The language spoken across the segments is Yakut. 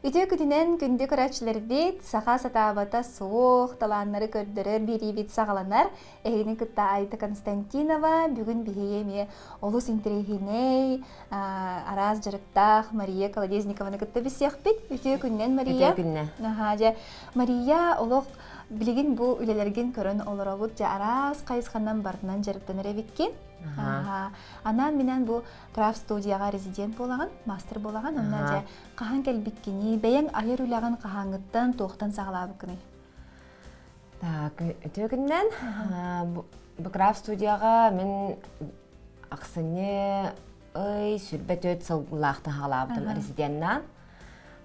Үтүө күнүнэн күндү көрөөччүлэрбит, саха сатаабата суох, талааннары көрдөрөр биэриибит саҕаланар. Эһигини кытта Айта Константинова. Бүгүн биһиги эмиэ олус интэриэһинэй, араас дьарыктаах Мария Колодезникованы кытта билсиэхпит. Үтүө күнүнэн, Мария. Үтүө күннэ. Аха, дьэ, Мария, олох билигин бу үлэлэргин көрөн олоробут. Дьэ, араас хайысханан барытынан дьарыктанар эбиккин. Анаан-минээн бу крафт студияҕа резидент буолаҕын, мастер буолаҕын. Онно дьэ хаһан кэлбиккиний, бэйэҥ айар үлэҕин хаһааҥҥыттан, туохтан саҕалаабыккыный? Так, үтүө күннэн. Бу крафт студияҕа мин ахсынньы ый 24 сыллаахтан саҕалаабытым резиденнаан.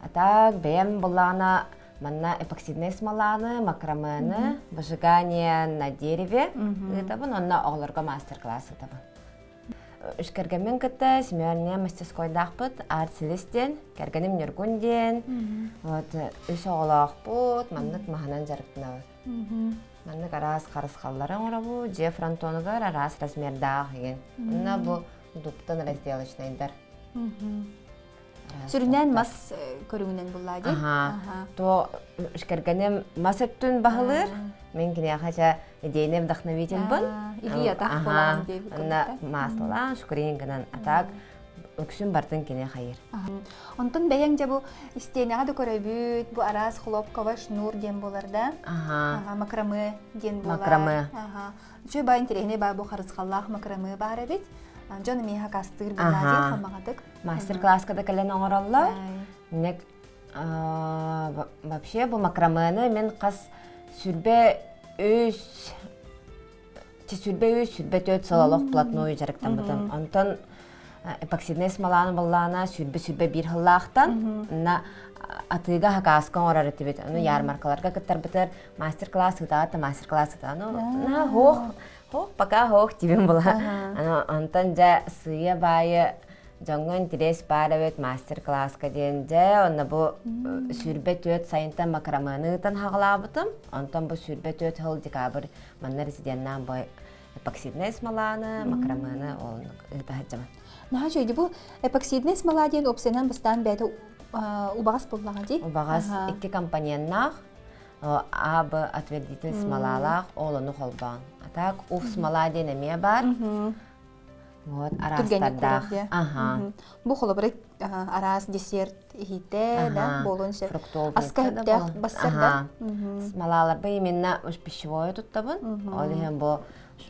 А так бэйэм буллаҕына манна эпоксиднай смоланы, макрамены, выжигание на дереве ыытабын, онно оҕолорго мастер-класс ыытабын. Үс кэргэммин кытта Семерния мастерскойдаахпыт, арт-селист диэн, кэргэним Ньургун диэн, вот үс оҕолоохпут, маннык маһынан дьарыктанабыт. Маннык араас харысхаллары оҥоробут, дьиэ фронтонугар араас размердаах игин. Онно бу дубтан разделочнайдар. Сүрүннээн мас көрүҥүнэн буллаа дии. Аха. То кэргэним мас өттүн баһылыыр. Мин киниэхэ чэ идейный вдохновительбын. Илии атах буолаҕын диэбит Онно маслалаан, шукрин гынан атак үксүн бартын кини хайыр. Онтон бэйэҥ дьэ бу истиэнэҕэ да көрөбүт, бу араас хлопковый шнур диэн буолар да. Аха. Макраме диэн буолар. Макраме. Аха. Үчүгэй баа интэриэһинэй баа бу харысхаллаах макраме баар эбит. Дьон эмиэ хакастыыр буоллаа диэн хамаҕатык. Мастер-класска да кэлэн оҥороллор. Нек вообще бу макрамены мен хас 23 23 24 сыл олох платную дьарыктаммытым. Онтон эпоксиднай смоланы баллаана сүрбэ 21 сыллаахтан на атыыга хакааска оҥорор этибит. Ону ярмаркаларга кыттарбытыр мастер-класс ыытаат мастер-класс ыытаа. Ну, на хоох, хоох пока хоох тибин була. Онтон дьэ сыыйа баайы дьоҥҥо интэриэс баар эбит мастер-класска диэн дьэ онно бу 24 сайынтан макраманы ыытан хаҕалаабытым. Онтон бу 24 сыл декабрь манна резиденнаан бу эпоксиднай смоланы, макраманы ол ыыта сылдьабын. Наһаа үчүгэй бу эпоксиднай смола диэн опциянан бастаан бэйэтэ убаҕас буоллаҕа дии. Убаҕас икки компоненнаах А, Б отвердитель смолалаах ол ону холбоон. А так уф смола диэн эмиэ баар. Вот араастардаах. Аха. Бу холобура араас десерт иһитэ да буолуон сөп. Фруктовый. Аска сөптөөх бассар да. Смолаларба именно уж пищевое туттабын. Ол иһин бу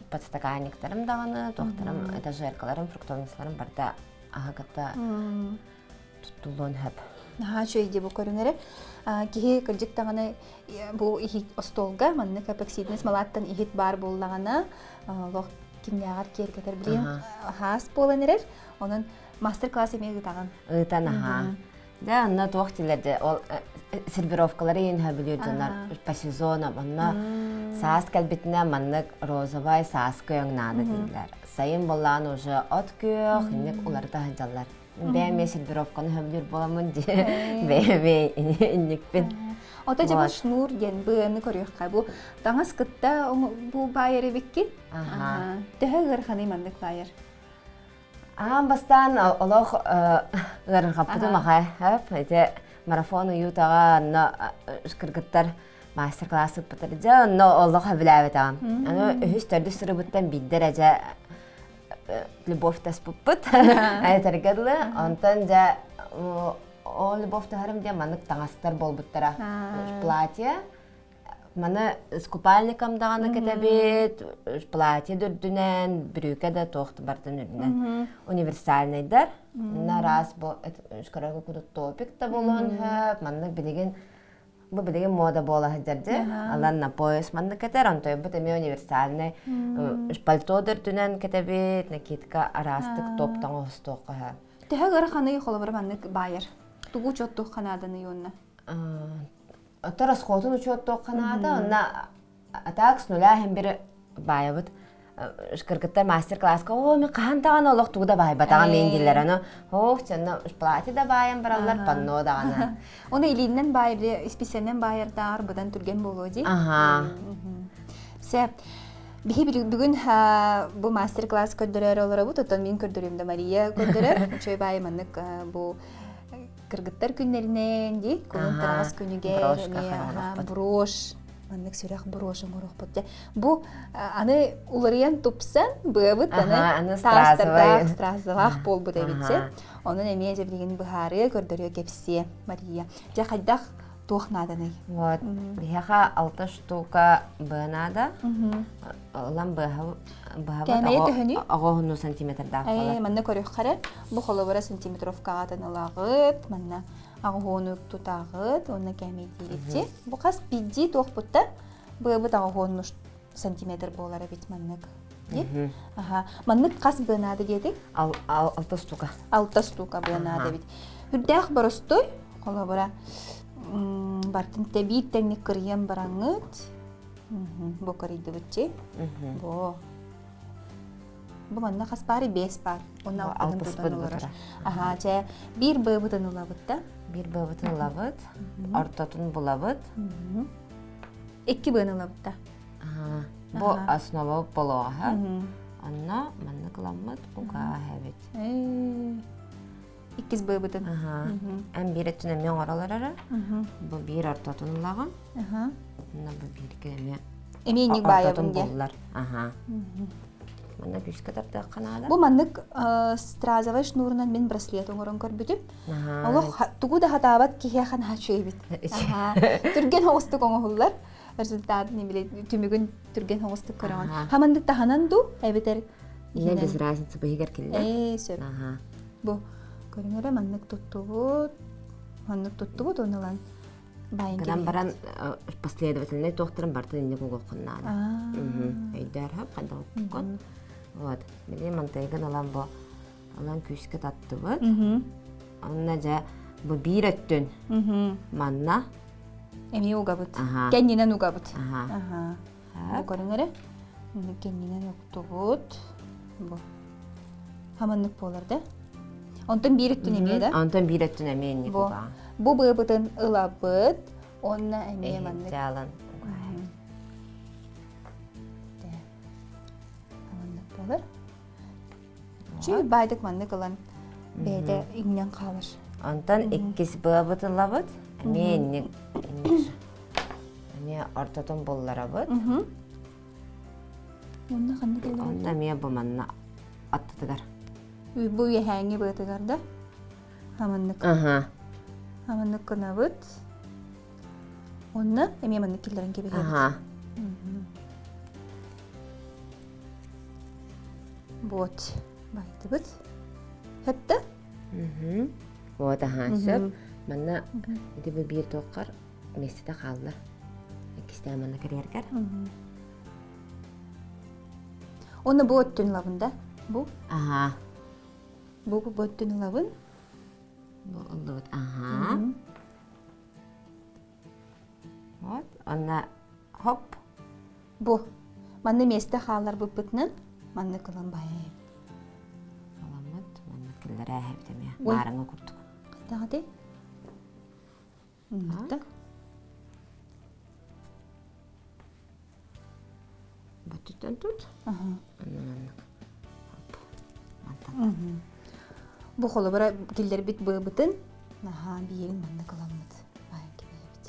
подстаканниктарым даҕаны, туохтарым, этажеркаларым, фруктовницаларым барыта аһы кытта туттуллуон сөп. Наһаа үчүгэй дии бу көрүҥэри. Киһи кырдьык даҕаны бу иһит остуолга маннык эпоксидный смолаттан иһит баар буоллаҕына олох кимнээҕэр киэргэтэр билигин хаас буолан эрэр. Онон мастер-класс эмиэ ыытаҕын. Ыытан аһаа. Дьэ, онно туох дииллэр ол сервировкалары иһин сөбүлүүр дьоннор по сезонам. Онно саас кэлбитинэ маннык розовай сааскы өҥ наада дииллэр. Сайын буоллаҕына уже от күөх, инник уларыта сылдьаллар. Бэйэм эмиэ сервировканы сөбүлүүр буоламмын дии бэйэм инникпин. Ото дьэ бу шнур диэн быаны көрүөххэ бу таҥас кытта бу баайар эбиккин. Төһө ыараханый маннык баайар? Аан бастаан олох ыарырҕаппытым аҕай. Ити марафон уютаҕа онно кыргыттар мастер-класс ыппытар. Дьэ онно олох сөбүлээбэтэҕим. Аны үһүс төрдүс сырыбыттан биирдэ эрэ дьэ любовь таспыппыт этэргэ дылы. Онтон дьэ ол любовь таһарым диэн маннык таҥастар буолбуттара. Платье Маны с купальником даҕаны кэтэбит, платье да үрдүнэн, бүрүүкэ да туох да барытын үрдүнэн. Универсальнайдар. Манна араас бу көрөргө курдук топик да буолуон сөп. Маннык билигин бу билигин мода буола сылдьар дьэ. Алан на пояс маннык кэтэр, онтойбут эмиэ универсальнай пальто да үрдүнэн кэтэбит, накидка араастык топ тоҥоһустуохха сөп. Төһө ыараханый холобура маннык баайар? Тугу учуоттуохха нааданый уонна? Оттон расходун учуоттуохха наада, онно а так с нуля иһин бир баайабыт кыргыттар мастер-класска оо мен хаһан даҕаны олох тугу да баайбатаҕым мин дииллэр ону ох чонно платье да баайан бараллар панно даҕаны Оны илииннэн баай били исписэннэн баайардааҕар быдан түргэн буолуо дии. Аха. Сэ биһи бүгүн бу мастер-класс көрдөрөр олоробут, оттон мин көрдөрүм да Мария көрдөрөр. Үчүгэй баайы маннык бу. Кыргыттар күннэринэн дии, кулун тараҕас күнүгэр эмиэ брошь маннык сүрэх брошь оҥоруохпут дьэ. Бу аны уларыйан тупсан быабыт аны таастардаах стразоваах буолбут эбит Онон эмиэ дьэ билигин быһаарыа, көрдөрүө кэпсиэ Мария. Дьэ хайдах туох нааданый? Вот, биһиэхэ алта штука быа наада. Ылан быаһа Кээмэйэ төһөнүй? Оҕоһуну сантиметрдаах буолар. Манна көрүөххэ бу холобура сантиметровкаҕа ылаҕыт, манна аҕыһуону тутаҕыт, уонна кээмэйдиигит. Бу хас биирдии туохпуттан быабыт аҕыһуонну сантиметр буолар эбит маннык. Аха. Маннык хас быа наада диэтик? Алта штука. Алта штука быа наада эбит. Үрдээх боростой, холобура, бартын тэбиир тэҥник кырыйан бараҥҥыт. Бу кырыйдыбытчи. Бу. Бу манна хас баары? Бес баар. Онно алтытын тутан олорор. Аха, чэ, биир быабытын ылабыт да? Биир быабытын ылабыт, ортотун булабыт. Икки быаны ылабыт да? Бу основа болоҕаһа. Онно маннык ыламмыт угаа эбит. Иккис быабытын. Эн биир өттүн эмиэ оҥоролор эрэ. Бу биир ортотун ылаҕын. Онно бу бииргэ эмиэ Эмиэ инник баайабын диye. буллар. Аха. Манна күүскэ тардыахха наада. Бу маннык стразовай шнурунан мин браслет оҥорон көрбүтүм. Олох тугу да хатаабат киһиэхэ наһаа үчүгэй эбит. Түргэн оҕустук оҥоһуллар. Результатын түмүгүн түргэн оҕустук көрөҕүн. Хамандык таһынан дуу эбэтэр Ийэ без разницы быһыгар киллэр. Ээ, сөп. Бу көрүҥ эрэ маннык туттубут, маннык туттубут уонна ылан байын Гынан баран последовательнай туохтарын барытын инник угуоххун наада. Өйдөөр хөп хайдах уккун. Вот. Билигин мантайгын ылан бу ылан күүскэ таттыбыт. Онно дьэ бу биир өттүн манна Эмиэ угабыт. Кэннинэн угабыт. Бу көрүҥ эрэ. Кэннинэн уктубут. Бу. Хаманнык буолар да. Онтон биир өттүн эмиэ да. Онтон биир өттүн эмиэ инник угаа. Бу быабытын ылабыт. Онно эмиэ маннык. Дьаалан. Хаманнык буолар. Чүй баайдык маннык ылан бэйэтэ иҥнэн хаалар. Онтон иккис быабыт ылабыт. Эмиэ инник эмиэ ортотун булларабыт. Онно ханнык ылабыт? Онно эмиэ бу манна аттытыгар. Бу үөһээҥҥи быатыгар да? Аманнык. Аха. Аманнык гынабыт. Онно эмиэ маннык киллэрэн кэбиһэбит. Аха. Вот, байтыбыт. Хэптэ? Вот, аха, сөп. Манна ити бу биир туоххар миэстэтэ хааллар. Иккистээн манна кэрийэргэр. Оны бу өттүн ылабын да? Бу? Аха. Бу бу өттүн ылабын. Бу ыллыбыт. Аха. Вот, онно хоп. Бу. Манна миэстэ хаалларбыппытынан манна кылан баайайбыт. Аламмыт, манна киллэрээһэбит эмиэ. Маарыҥа курдук. Хайдаҕый? Так. Бөттүттэн тут. Аха. Онно маннык. Хоп. Мантан. Бу холобура киллэрбит быабытын наһаа биирин маннык ыламмыт баайан кэбиһэбит.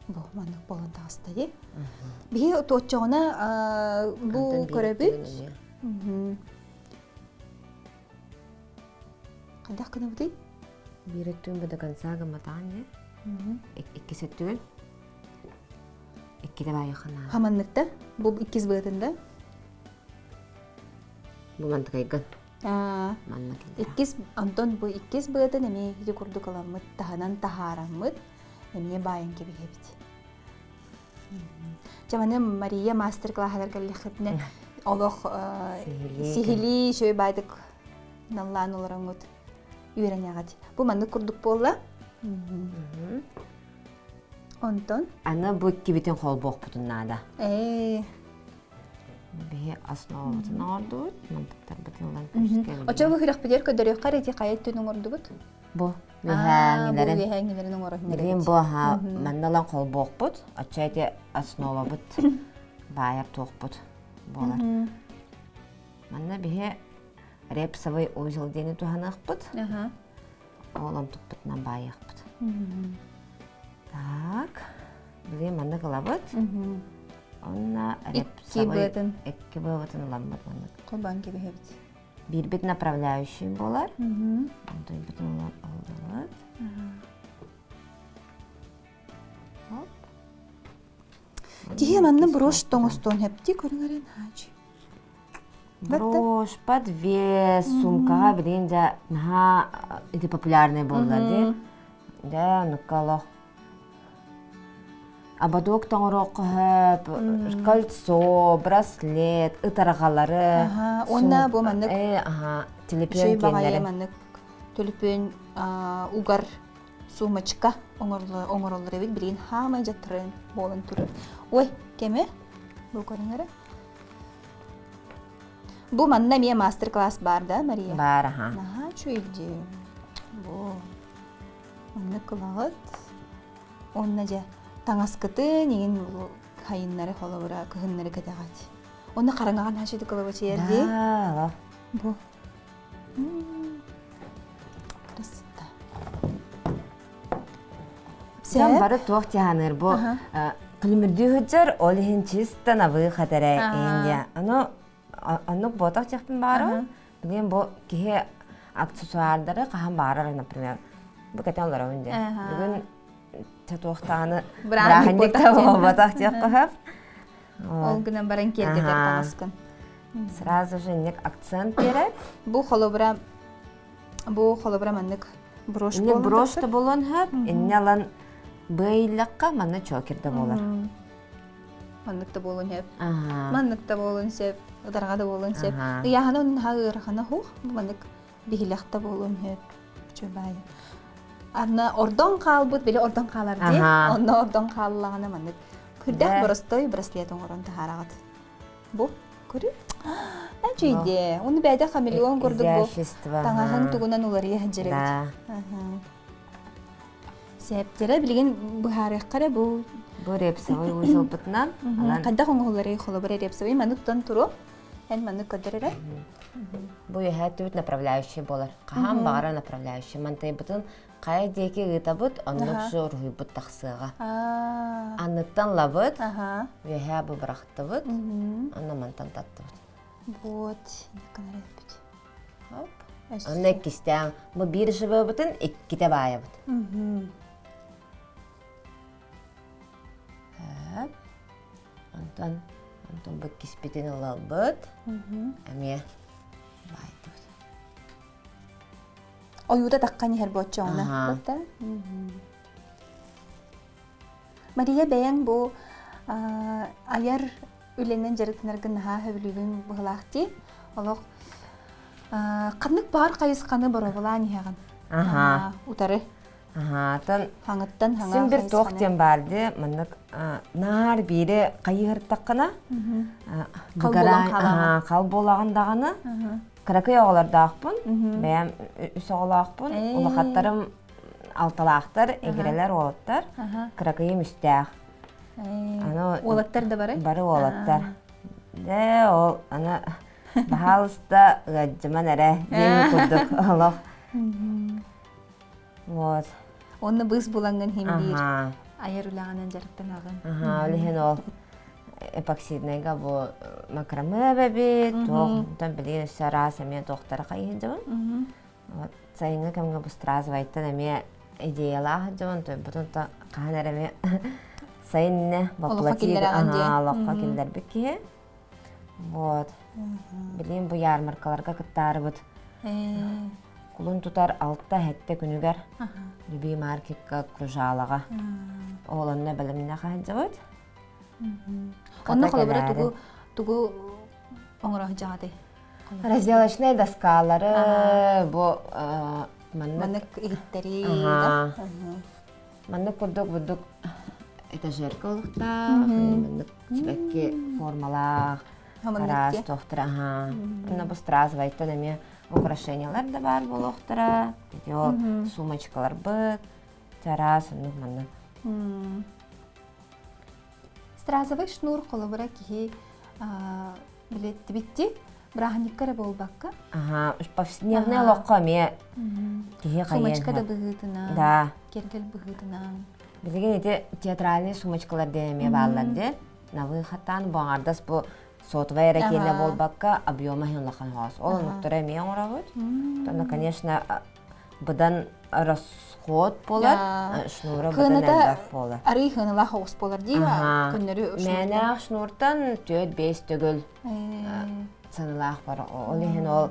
Бу маннык буолан таҕыста дии. Биһи туоччоҕуна бу көрөбүт. Хайдах гынабытый? Биир өттүн бу до конца гымматаҕын дии. Иккис өттүгүн. Иккитэ баайыахха наада. Хаманныкта? Бу иккис быатын да? Бу мантыкайгын. Манна Иккис Антон бу иккис быатын эмиэ ити курдук ыламмыт, таһынан таһаараммыт, эмиэ баайан кэбиһэбит. Дьэ маны Мария мастер-класс кэллэххитинэ олох сиһилии үчүгэй баайдык наллаан олороҥҥут үөрэнэҕит. Бу маннык курдук буолла. Онтон? Аны бу иккибитин холбуохпутун наада. Ээ. Биһи основабытын оҥордубут, мантыктарбытын ылан күүскэ Очо бу күрэхпитигэр көрдөрүөххэ эрэ ити хайа өттүн оҥордубут? Бу үөһээҥилэрин. Бу үөһээҥилэрин оҥорор Билигин бу аһа манна ылан холбуохпут, оччо ити основабыт баайар туохпут буолар. Манна биһи репсовый узел диэни туһаныахпыт. Ол онтукпутунан баайыахпыт. Так, билигин маннык ылабыт. Онно Икки быатын. Икки быабытын ыламмыт маннык. Холбоон кэбиһэбит. Биирбит направляющий буолар. Онтуйбутун ылабыт. Оп. Киһи манна брошь тоҥостуон хэпти көрүҥэрин хаачы. Брошь, подвес, сумкаҕа билигин дьэ наһаа ити популярный буолла дии. Дьэ, оннукка олох ободок тоҥоруохха сөп, кольцо, браслет, ытарҕалары. Уонна бу маннык аха, телепион баҕайы маннык төлөпүөн угар сумочка оҥороллор эбит билигин хаамай дьаттарын буолан турар. Ой, кэме бу көрүҥ Бу манна эмиэ мастер-класс баар да, Мария? Баар, аха. Наһаа үчүгэй дии. Бу. Маннык кылаҕыт. Онно дьэ таҥаскытын иҥин хайыннары холобура кыһыннары кэтэҕит. Онно хараҥаҕа наһаа үчүгэй кылабачыйар дии. Да, Бу. Красота. Дьон бары туох тиһаныыр бу күлүмүрдүү сылдьар, ол иһин чисто набыы хатэрэ иһин Ону оннук буотах диэхпин баарым. Билигин бу киһи аксессуардары хаһан баарар, например, бу кэтэн олоробун диэн. Бүгүн татуохтааны бырааһынньыкта буолбатах диэххэ сөп. Ол гынан баран киэргэтэр таҥаскын. Сразу же инник акцент биэрэр. Бу холобура Бу холобура маннык брошь Инне брошь да буолуон сөп, инне алан быайлакка манна чокер да буолар. Маннык да буолуон сөп. Маннык да буолуон сөп, ударга да буолуон сөп. Ыйааһына онун ыарахана хух, бу маннык биһилэх да буолуон сөп. Чөбай. Анна ордон хаалбыт, били ордон хаалар дии. Онно ордон хааллаҕына маннык күрдэх боростой браслет оҥорон таһаараҕыт. Бу көрү. Үчүйдэ. Уну бэйдэ хамелеон курдук бу таҥаһын тугунан уларыйа сылдьар эбит. Сээптэрэ билигин быһаарыахха эрэ бу. Бу репсовый узелбытынан. Хайдах оҥоһулларый холобура репсовый маннык тутан туруо. Эн маннык көрдөр эрэ. Бу үөһээ түбүт направляющий буолар. Хаһан баҕарар направляющий. Мантайбытын хайа диэки ыытабыт, оннук шу уруһуйбут тахсыаҕа. Анныттан лабыт, үөһээ бу бырахтыбыт, онно мантан таттыбыт. Вот, эппит. Оп. Онно иккистээн, бу биир шыбыбытын иккитэ баайабыт. Онтон, онтон бу иккиспитин ылалбыт, эмиэ баайдыбыт. Ойуута таххан иһэр буоччоҕуна. Мария бэйэҥ бу айар үлэнэн дьарыктанаргын наһаа сөбүлүүгүн быһылаах дии. Олох ханнык баар хайысханы боруобалаан иһэҕин? Утары. Аһаатан хаҥыттан хаҥа син бир туох диэн баар дии маннык наар биири хайыһыртаххына хал буолаҕын даҕаны кыракый оҕолордоохпун бэйэм үс оҕолоохпун улахаттарым алталаахтар игирэлэр уолаттар кыракыйым үстээх уолаттар да бары бары уолаттар дэ ол аны баһаалыста ыаддьыман эрэ диэн курдук олох Вот. Онно быыс булаҥҥын иһин биир айар үлэҕинэн дьарыктанаҕын. Аха, ол иһин ол эпоксидныйга бу макраме эбэбит, туох онтон билигин өссө араас эмиэ туохтара хайыһын дьабын. Вот сайыҥҥы кэмҥэ бу стразовайтан эмиэ идеялаах дьабын, тойбутун то хаһан эрэ эмиэ сайынны воплотить олоххо киллэрбит киһи. Вот. Билигин бу ярмаркаларга кыттаарыбыт. Кулун тутар алта-сэттэ күнүгэр Люби маркетка кружалаҕа ол онно бэлэмнээх сылдьабыт. Онно холобура тугу тугу оҥоро сылдьаҕытый? Разделочнай доскалары бу маннык маннык иһиттэри маннык курдук бурдук этажерка олохтоох маннык сибэкки формалаах араас туохтара аһаа онно бу стразовайтан эмиэ украшениялар да баар буолуохтара ити ол сумочкаларбыт чараас оннук маннык стразовый шнур холобура киһи билеттибитти. Бырааһынньыкка эрэ буолбакка. Аха, повседневный олоххо эмиэ киһи хайыан Сумочка да быһыытынан, Да. киэргэл быһыытынан. Билигин ити театральный сумочкалар диэн эмиэ бааллар дии. Навы хаттаан бу аҥардас бу сотовай эрэ киэнэ буолбакка объема иһин улахан хоос. Ол оннуктары эмиэ оҥоробут. Онно, конечно, быдан расход буолар, шнура быдан элбэх буолар. Арый хыаналаах оҕус буолар дии, көннөрү Мээнээх шнуртан 4-5 төгүл сыаналаах бар. Ол иһин ол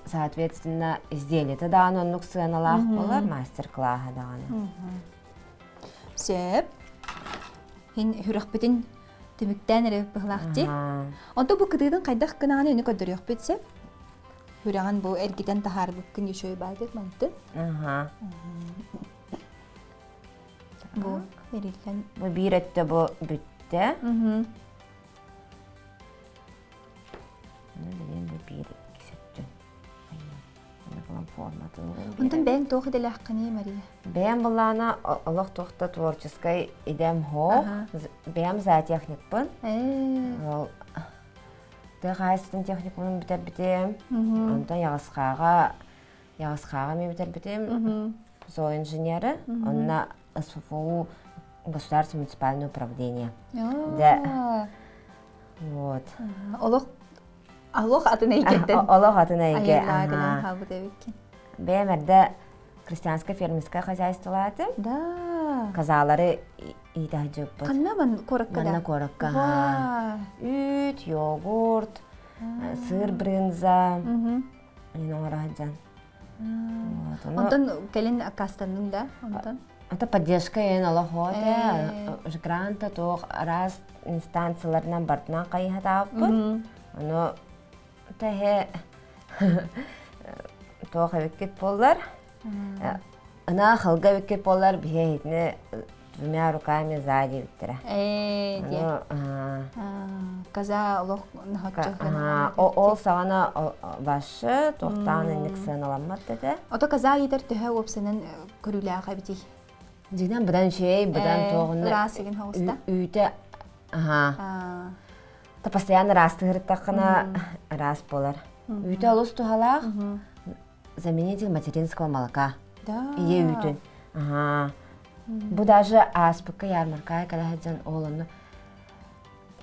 соответственно изделиета даҕаны оннук сыаналаах буолар, мастер-класса даҕаны. Сөп. Хин хүрөхпүтүн түмүктээн эрэ быһылаах дии. Онто бу кытыытын хайдах гынаҕын өнү көрдөрүөхпүт сөп. Хүрэҕин бу эргитэн таһаарбыккын еще баайдык мантын. Аха. Бу эриллэн. Бу биир өттө бу бүттэ. Билин бу биир иккис өттүн. Онтон бэйэҥ туох идэлээххиний, Мария? Бэйэм былаана олох туохта творческай идэм хоох. Бэйэм зоотехникпын. Ол тыа хаһаайыстыбатын техникумун бүтэрбитим. Онтон Яҕысхааҕа Яҕысхааҕа эмиэ бүтэрбитим. Зооинженеры. Онно СФУ государственное муниципальное управление. Да. Вот. Олох Олох атын эйгэттэн. Олох атын эйгэ. Айыллаа хаалбыт эбиккин. Бэйэм эрдэ крестьянское фермерское хозяйстволаатым. Да. Казалары иитэ сылдьыбыппыт. Ханна ман куоракка Манна куоракка. Үүт, йогурт, сыр брынза. Ин оҥоро сылдьан. Онтон кэлин аккаастанныҥ да? Онтон? Это поддержка эн олох уже гранта туох араас инстанцияларынан бартынан хайыһатааппыт. Ону тэһэ туох эбиккит буоллар. Ына халга эбиккит буоллар биһи итини двумя руками за диэбиттэрэ. Ээ диэ. Каза олох Ол саҕана башы туохтаан инник сыаналаммат этэ. Ото каза иитэр төһө уопсанан көрүүлээх эбитий? Дьинэн быдан үчүгэй, быдан туоҕунна ыраас игин хоҕуста. Үүтэ аха. Та постоянно ыраастыһырыттаххына ыраас буолар. Үүтэ олус туһалаах. Заменитель материнского молока. Да. Ийэ үүтүн. Аха. Бу даже ааспыкка ярмаркаҕа кэлэ сылдьан ол онно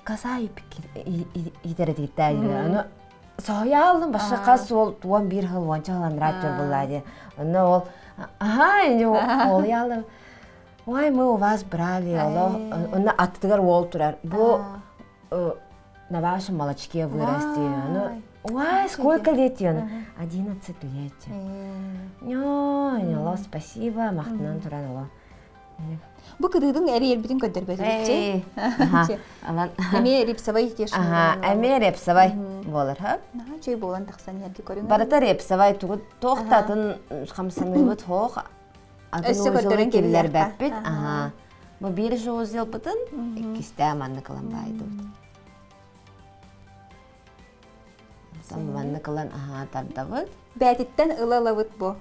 каса иитэрэтиттээ диэн. Ону соһуйааллым башы хас уол туон биир хыл уонча хыл анраат дьон буллаа диэн. Онно ол аха ини уолуйааллым. Ой, мы у вас брали, онно аттыгар уол турар. Бу на вашем молочке вырасти. Ну, ой, сколько лет тебе? 11 лет. Нё, спасибо, махтанан туран оло. Бу кыдыдың эрийэрбитин көрдөрбөтүбүтчи. Эмиэ репсовай теш. Эмиэ репсовай буолар, ха? Чөй буолан тахсан иһэрди көрүҥ. Барыта репсовай тугу туохтатын хамсаныыбыт хоох атын Өссө көрдөрөн киллэрбэппит. Аха. Бу биир жуузелбытын иккистээн маннык ылан баайдыбыт. Маннык ылан аһаа тардабыт. Бээтиттэн ыла ылабыт бу.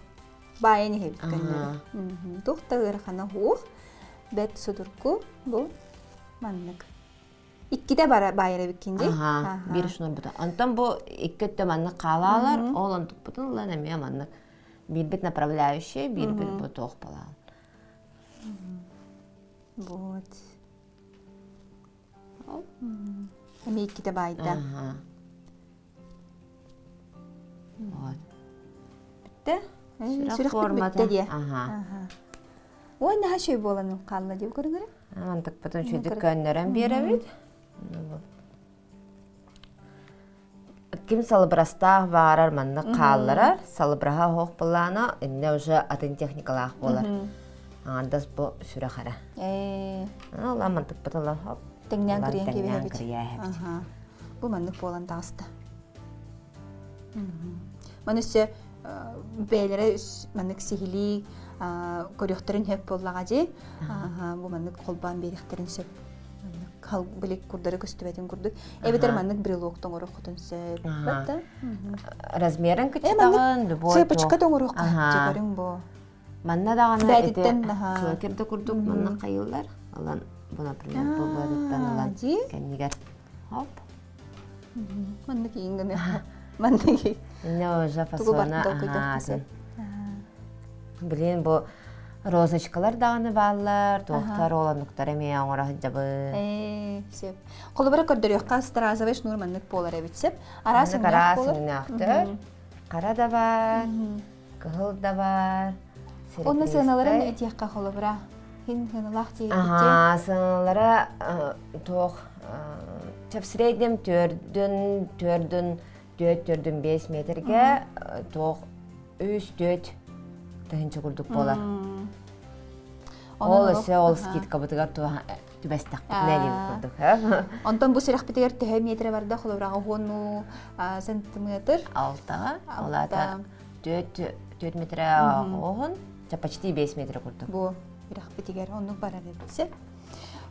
Баайан иһэбит көннөрү. Туох да ыарахана суох. Бэт судургу бу маннык. Иккитэ бара баайар эбиккин дии. Аха, биир шнурбута. Онтон бу икки өттө маннык хаалаалар, ол онтукпутун ылан эмиэ маннык биирбит направляющий, биирбит бу туох балаан. Вот. Эмиэ иккитэ баайда. Вот. Бүттэ? Сүрэхпит бүттэ диэ. Ой, наһаа үчүгэй буолан хаалла дии көрүҥөрө. Мантыкпытын үчүгдүк көннөрөн биэрэбит. Ким салыбырастаах баарар маннык хаалларар, салыбыраһа оһох былаана инне уже атын техникалаах буолар. Аҥардас бу сүрэх эрэ. Ээ. Ола мантыкпыт ыла хоп. Тэҥнээн кырыйан кэбиһэбит. Бу маннык буолан таҕыста. Маны өссө бэйэлэрэ маннык сиһилии көрүөхтэрин сөп буоллаҕа дии. Бу маннык холбоон биэриэхтэрин сөп. Маннык били курдары көстүбэтин курдук. Эбэтэр маннык брелок тоҥоруоххутун сөп. Бата. Размерын кычытаҕын, любой Цепочка тоҥоруохха көрүҥ бу. Манна даҕаны ити чокер да курдук манна хайыллар. Ылан, бу, например, бу быатыттан ылан кэннигэр хоп. Маннык иин гыныа. Маннык. Инне уже Тугу фасона. барытын толкуйдуохха сөп. Блин, бу розочкалар даҕаны бааллар, туохтар олонуктар эмиэ оҥоро сылдьабын. Ээ, сөп. Холобура көрдөрүөххэ стразовый шнур маннык буолар эбит сөп. Араас Маннык өҥнөөх араас буолар. өҥнөөхтөр. Хара да бар, кыһыл да бар, Онно сыаналарын серебристай. этиэххэ холобура. Хин хыналаах диэбитти. Аhaa, сыаналара туох в среднем төрдүн, төрдүн, түөрт төрдүн 5 метрге туох үс түөрт тыһыынча курдук буолар. Ол өссө ол скидкабытыгар түбэстэхпитинэ диэн курдук. Онтон бу сүрэхпитигэр төһө метрэ барда холобураҕа уонну сантиметр? Алтаҕа. Ол аата 4 метрэ оһун, почти 5 метр курдук. Бу үрэхпитигэр оннук барар эбит.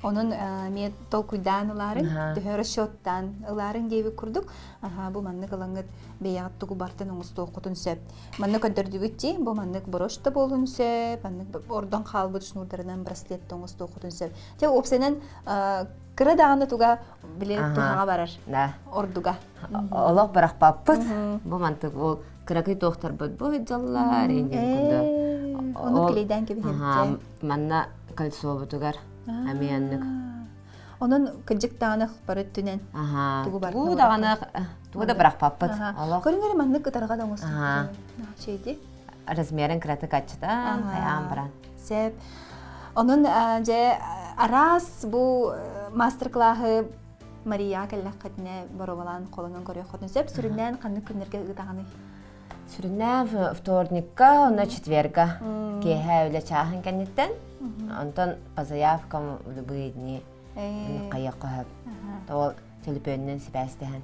Онон эмиэ толкуйдаан ылаарыҥ, төһө расчеттаан ылаарыҥ диэбит курдук, аха бу маннык ылаҥҥыт бэйэҕит тугу бартын оҥостуоххутун сөп. Манна көрдөрдүгүт дии, бу маннык брошь да буолуон сөп, маннык ордон хаалбыт шнурдарынан браслет да оҥостуоххутун сөп. Те уопсайынан кыра даҕаны туга били туһаҕа барар. Да. Ордуга. Олох бырахпаппыт. Бу мантык ол кыракый туохтарбыт бу дьаллар иннин курдук. Ону килейдээн кэбиһэбит. Манна кольцобутугар эмиэ оннук. Онон кыдьык даҕаны бары өттүнэн тугу бар тугу даҕаны тугу да бырахпаппыт. Көрүҥ эрэ маннык ытарҕа да оҥостубут. Чэйди. Размерин кыратык аччытан, хайаан баран. Сөп. Онон дьэ араас бу мастер-классы Мария кэллэххитинэ боруобалаан холонон көрүөххүтүн сөп. Сүрүннээн ханнык күннэргэ ыытаҕыный? Сүрүннээн вторникка, онно четверга киэһэ үлэ чааһын кэнниттэн. Онтон по заявкам в любые дни хайыахха сөп. Ол төлөпүөнүнэн сибээстэһэн.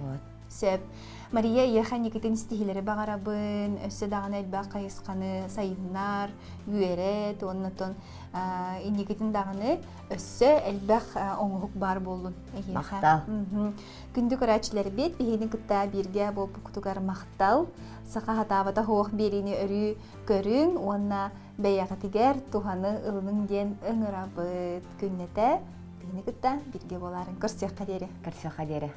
Вот. Сөп. Мария эйиэхэ инникитин ситиһиилэри баҕарабын, өссө даҕаны элбэх хайысханы сайыннар, үөрэт, уонна инникитин даҕаны өссө элбэх оҥоһук баар буоллун эйиэхэ. Махтал. Күндү көрөөччүлэрбит, биһигини кытта бииргэ буолбуккутугар махтал. Саха хатаабата суох биэриини өрүү көрүҥ уонна бэйэҕитигэр туһаны ылыныҥ диэн ыҥырабыт. Күннэтэ биһини кытта бииргэ буоларын көрсүөххэ диэри. Көрсүөххэ диэри.